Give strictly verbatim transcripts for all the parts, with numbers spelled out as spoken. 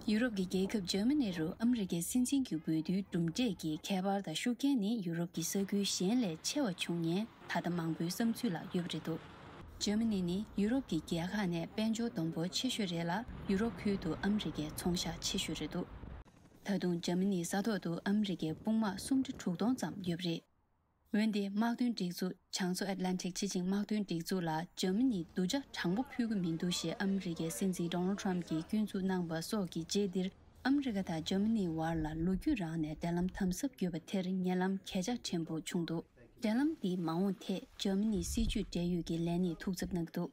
ཡུ་རོབ་ཀྱི་རྒྱལ་ཁབ་འཇར་མ་ནི་རུ་ཨ་མི་རི་ཀའི་སྲིད་འཛིན་གྱི་འོས་བསྡུའི་གྲུབ་འབྲས་ཀྱི་ཁྱད་པར་དང་ཤུགས་རྐྱེན་ནི་ཡུ་རོབ་ཀྱི་ས་ཁུལ་གཞན་ལས་ཆེ་བ་བྱུང་ཉེན་ད་ལྟ་མང་པོའི་བསམ་ཚུལ་ལ་ཡོད་པ་རེད་འདུག་འཇར་མ་ནི་ནི་ཡུ་རོབ་ཀྱི་རྒྱལ་ཁག་ནས་དཔལ་འབྱོར་སྡོང་པོ་ཆེ་ཤོས་རེད་ལ། ཡུ་རོབ་ཁུལ་དུ་ཨ་མི་རི་ཀའི་ཚོང་ཤག་ཆེ་ཤོས་རེད་འདུག་ད་དུང་འཇར་མ་ནིའི་ས་ཐོག་ཏུ་ཨ་མི་རི་ཀའི་དཔུང་དམག་སུམ་ཁྲི་དྲུག་སྟོང་ཙམ་ཡོད་པ་རེད། འོན་ཏེ་དམག་དོན་སྒྲིག་འཛུགས། བྱང་མཚོ་ཨེཊ་ལན་ཊིག་སྤྱི་ཆིངས་དམག་དོན་སྒྲིག་འཛུགས་ལ་འཇར་མ་ནིས་སྡུག་ཅག་དྲང་པོ་ཕུལ་གྱི་མི་འདུག་ཞེས་ཨ་མི་རི་ཀའི་སྲིད་འཛིན་ཌོ་ནལ་ཊམ་གྱིས་སྐྱོན་འཛུགས་གནང་པ་སོགས་ཀྱི་རྗེས་འདིར། ཨ་མི་རི་ཀ་དང་འཇར་མ་ནིའི་བར་ལ་ལོ་རྒྱུས་རང་ནས་འབྲེལ་ལམ་དམ་ཟབ་ཡོད་པ་དེར་ཉེ་ལམ་གས་ཆག་ཕྲན་བུ་བྱུང་འདུག་འབྲེལ་ལམ་འདིའི་མ་འོངས་ཐད་འཇར་མ་ནིའི་སྲིད་བྱུས་འབྲེལ་ཡོད་ཀྱི་ལས་སྣེས་ཐུགས་འཚབ་གནང་གི་འདུག་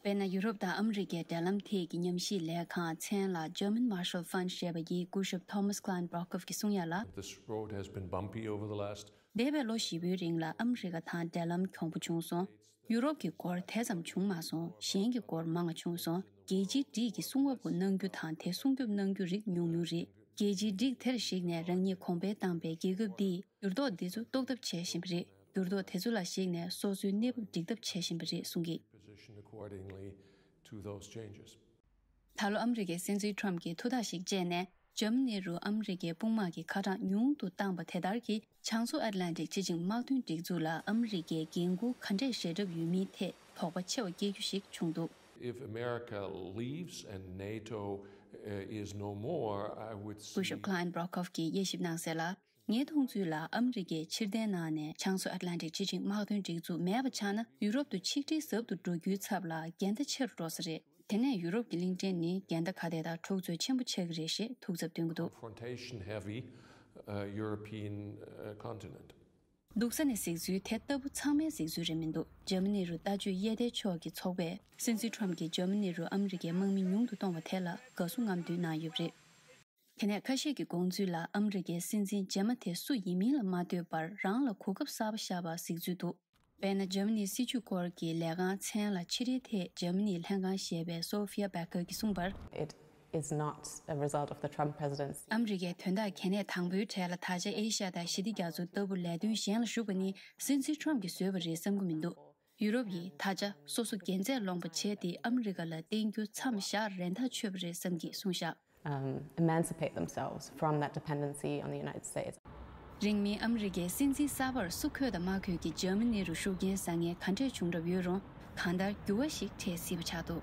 དཔེར་ན། ཡུ་རོབ་དང་ཨ་མི་རི་ཀའི་འབྲེལ་ལམ་ཐད་ཀྱི་ཉམས་ཞིབ་ལས་ཁང་མཚན་ལ་German Marshall Fund ཞེས་པ་ཡི་སྐུ་ཞབས་Thomas Kleinbrockhoff གྱིས་གསུང་ཡ་ལ། This road has been bumpy over the last འདས་པའི་ལོ་བཞི་པོའི་རིང་ལ་ཨ་མི་རི་ཀ་དང་འབྲེལ་ལམ་གྱོང་པོ་བྱུང་སོང་། ཡུ་རོབ་ཀྱི་སྐོར་དེ་ཙམ་བྱུང་མ་སོང་། གཞན་གྱི་སྐོར་མང་བ་བྱུང་སོང་། རྒྱལ་སྤྱིའི་སྒྲིག་གི་སྲུང་བ་པོ་གནང་རྒྱུ་དང་དེ་སྲུང་སྐྱོབ་གནང་རྒྱུ་རིགས་ཉུང་ཉུང་རེད། རྒྱལ་སྤྱིའི་སྒྲིག་དེར་གཞིགས་ནས་རང་ཉིད་གོང་འཕེལ་བཏང་པའི་རྒྱལ་ཁབ་འདིས་འགྱུར་ལྡོག་འདི་ཚོ་རྟོགས་ཐབས་བྱེད་བཞིན་པ་རེད། འགྱུར་ལྡོག་དེ་ཚོ་ལ་གཞིགས་ནས་སོ་སོའི་གནས་བབ་སྒྲིག་ཐབས་བྱེད་བཞིན་པ་རེད་གསུང་གི། Position accordingly to those changes. ད་ལོ་ཨ་མི་རི་ཀའི་སྲིད་འཛིན་ཊམ་གྱིས་ཐུགས་ཐག་ཞིག་བཅད་ནས། འཇར་མ་ནི་རུ་ཨ་མི་རི་ཀའི་དཔུང་དམག་གི་ཁ་གྲངས་ཉུང་དུ་བཏང་པ་དེ་ལྟར་གྱིས། བྱང་མཚོ་ཨེཊ་ལན་ཊིག་སྤྱི་ཆིངས་དམག་དོན་སྒྲིག་འཛུགས་ལ་ཨ་མི་རི་ཀའི་འགན་འཁུར་ག་འདྲས་བཞེས་གྲབས་ཡོད་མིན་ཐད་དོགས་པ་ཆེ་བ་སྐྱེ་རྒྱུ་ཞིག་བྱུང་འདུག If America leaves and NATO uh, is no more, I would see སྐུ་ཞབས་Kleinbrockhoff གྱིས་དབྱེ་ཞིབ་གནང་གསལ་ལ། ངའི་མཐོང་ཚུལ་ལ་ཨ་མི་རི་ཀས་ཕྱིར་འཐེན་གནང་ནས་བྱང་མཚོ་ཨེཊ་ལན་ཊིག་སྤྱི་ཆིངས་དམག་དོན་སྒྲིག་འཛུགས་མེད་པ་ཆགས་ན། ཡུ་རོབ་ཏུ་ཆིག་སྒྲིལ་ཟབ་ཏུ་འགྲོ་རྒྱུའི་ཚབ་ལ་འགལ་ཟླ་ཆེ་རུ་འགྲོ་ས་རེད། དེ་ནས་ཡུ་རོབ་ཀྱི་གླིང་ཕྲན་ནི་འགལ་ཟླ་ག་དེ་དང་འཁྲུག་རྩོད་ཆེན་པོ་ཆགས་ཀྱི་རེད་ཞེས་ཐུགས་འཚབ་འདོན་གྱི་འདུག Confrontation heavy, uh, European, uh, continent. སྡུག་ས་ནས་གཟིགས་ཚུལ་དེ་ལྟ་བུ་ཚང་མའི་གཟིགས་ཚུལ་རེད་མི་འདུག་འཇར་མ་ནི་རུ་ལྟ་སྤྱོད་དབྱེ་ལྡན་ཕྱོགས་ཀྱི་ཚོགས་པས་སྲིད་འཛིན་ཊམ་གྱིས་འཇར་མ་ནི་རུ་ཨ་མི་རི་ཀའི་དམག་མི་ཉུང་དུ་གཏོང་བ་དེ་ལ་དགའ་བསུ་རྔམ་སྟོན་གནང་ཡོད་པ་རེད། དེ་ནས་ཁ་ཤས་ཀྱི་དགོངས་ཚུལ་ལ་ཨ་མི་རི་ཀའི་སྲིད་འཛིན་རྗེས་མ་དེ་སུ་ཡིན་མིན་ལ་མ་ལྟོས་པར་རང་ལ་གོ་སྐབས་གསར་པ་བཞག་པར་གཟིགས་ཚུལ་འདུག་དཔེར་ན། འཇར་མ་ནིའི་སྲིད་བྱུས་སྐོར་གྱི་ལས་ཁང་མཚན་ལ་ཕྱི་འབྲེལ་ཐད་འཇར་མ་ནིའི་ལྷན་ཁང་ཞེས་པའི་Sophia Becker གྱིས་གསུངས་པར། It is not a result of the Trump presidency. ཨ་མི་རི་ཀའི་དོན་དག་གལ་གནད་དང་པོའི་གྲས་ལ་ད་ཆ་ཨེ་ཤ་ཡ་དང་ཞི་བདེ་རྒྱ་མཚོ་ལྟ་བུ་ལས་དོན་གཞན་ལ་ཞུགས་པ་ནི་སྲིད་འཛིན་ཊམ་གྱིས་བཟོས་པ་རེད་བསམ་གྱི་མི་འདུག་ཡུ་རོབ་ཡིས་ད་ཆ་སོ་སོ་རྒྱལ་རྩེད་ལོངས་པ་བྱས་ཏེ་ཨ་མི་རི་ཀ་ལ་བརྟེན་རྒྱུ་མཚམས་བཞག་རན་ཐག་ཆོད་པ་རེད་བསམ་གྱིས་གསུངས་བཞག um, emancipate themselves from that dependency on the United States. རིང་མིན་ཨ་མི་རི་ཀའི་སྲིད་འཛིན་གསར་པར་སུ་འཁོད་དང་མ་འཁོད་ཀྱི་འཇར་མ་ནི་རུ་ཤུགས་རྐྱེན་བཟང་ངན་ག་འདྲས་བྱུང་གྲབས་ཡོད་རུང་། གང་ལྟར་འགྱུར་བ་ཞིག་འཕྲད་སྲིད་པ་ཆགས་འདུག